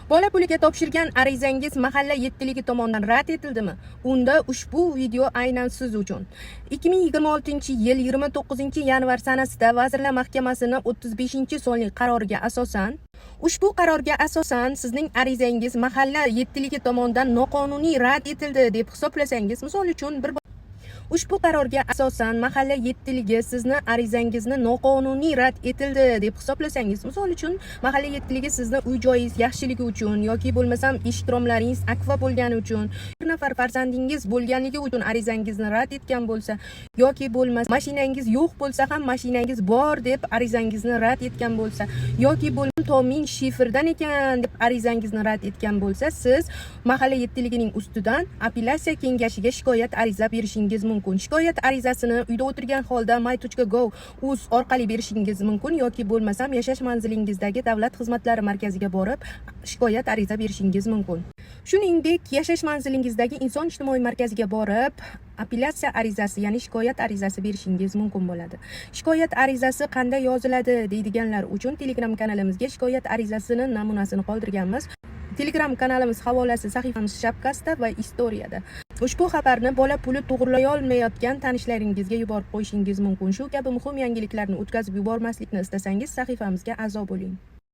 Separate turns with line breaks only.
Bola puliga topshirgan arizangiz mahalla yettiligi tomonidan rad etildimi? Unda ushbu video aynan siz uchun. 2026-yil 29-yanvar sanasida Vazirlar Mahkamasining 35-sonli qaroriga asosan, ushbu qarorga asosan sizning arizangiz mahalla yettiligi tomonidan noqonuniy rad etildi deb hisoblasangiz, misol uchun, bir ushbu qarorga asosan mahalla yettiligi sizni arizangizni noqonuniy rad etildi deb hisoblasangiz, misol uchun, mahalla yettiligi sizni uy joyingiz yaxshiligi uchun yoki bo'lmasam eshik romlaringiz akfa bo'lgani uchun, bir nafar farzandingiz bo'lganligi uchun arizangizni rad etgan bo'lsa yoki bo'lmasa mashinangiz yo'q bo'lsa ham mashinangiz bor deb arizangizni rad etgan bo'lsa yoki bo'lmasa toming shiferdan ekan deb arizangizni rad etgan bo'lsa, siz mahalla yettiligining ustidan apellyatsiya kengashiga shikoyat ariza berishingiz mumkin. Shikoyat arizasini uyda o'tirgan holda my.gov.uz orqali berishingiz mumkin yoki bo'lmasam yashash manzilingizdagi davlat xizmatlari markaziga borib shikoyat ariza berishingiz mumkin. Shuningdek, yashash manzilingizdagi inson ijtimoiy markaziga borib apellyatsiya arizasi, ya'ni shikoyat arizasi berishingiz mumkin bo'ladi. Shikoyat arizasi qanday yoziladi deydiganlar uchun Telegram kanalimizga shikoyat arizasini namunasini qoldirganmiz. Telegram kanalimiz havolasi sahifamiz shapkasida va istoriyada. Ushbu xabarni bola puli to'g'rilay olmayotgan tanishlaringizga yuborib qo'yishingiz mumkin. Shu kabi muhim yangiliklarni o'tkazib yubormaslikni istasangiz, sahifamizga a'zo bo'ling.